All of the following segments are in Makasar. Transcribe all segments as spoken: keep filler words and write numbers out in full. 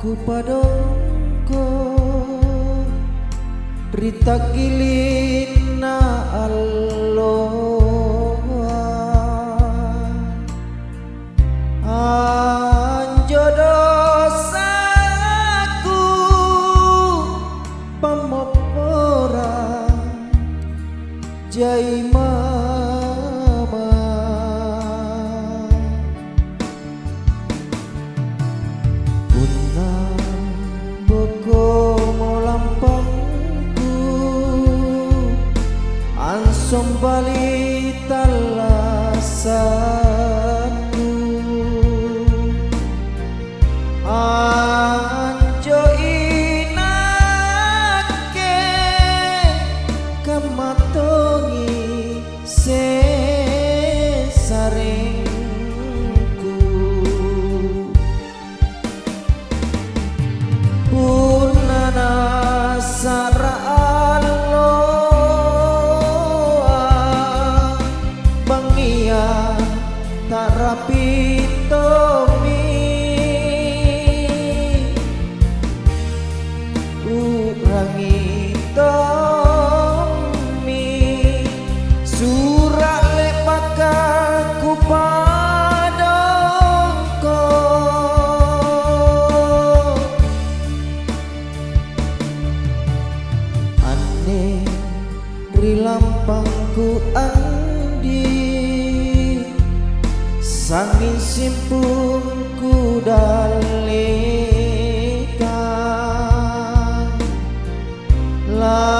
Padongko ri tanggilinna alloa, anjo dosaku pammopporang jai mama. Punna bokomo lampangku, ansombali tallasakku. Anjo inakke kamma tongi sesarengku. Punna nasara alloa, bangngia ta'rapi tommi. U'rangi tommi sura' le'baka kupadongko. Anne ri lampangku andi', sangnging simpungku dallekang. Lakuapami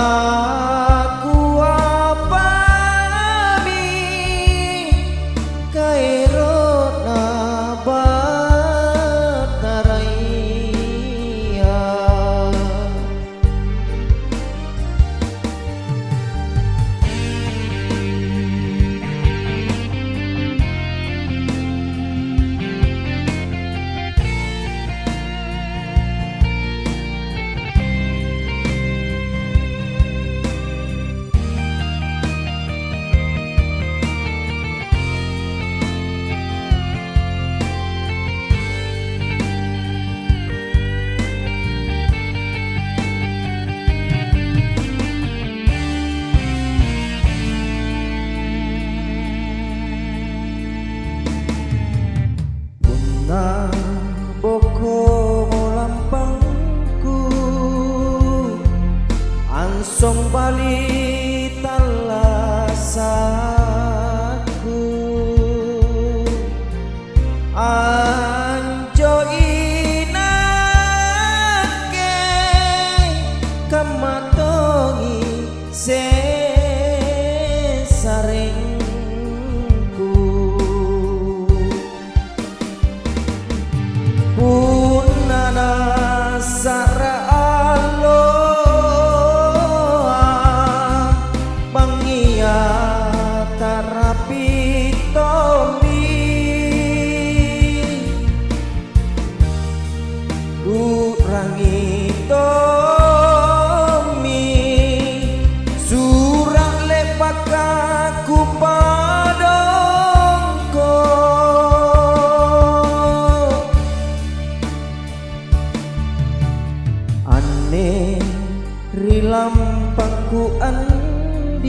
kaero'na Bataraya. Punna bokkomo lampangku, ansombali tallasakku. Anjo inakke kamma tongi sesarengku. Punna nassa'ra alloa, bangngia ta'rapi tommi. U'rangi tommi sura' le'baka kupadongko. Anne ri lampangku andi',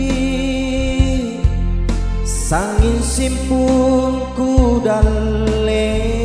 sangnging simpungku dalle.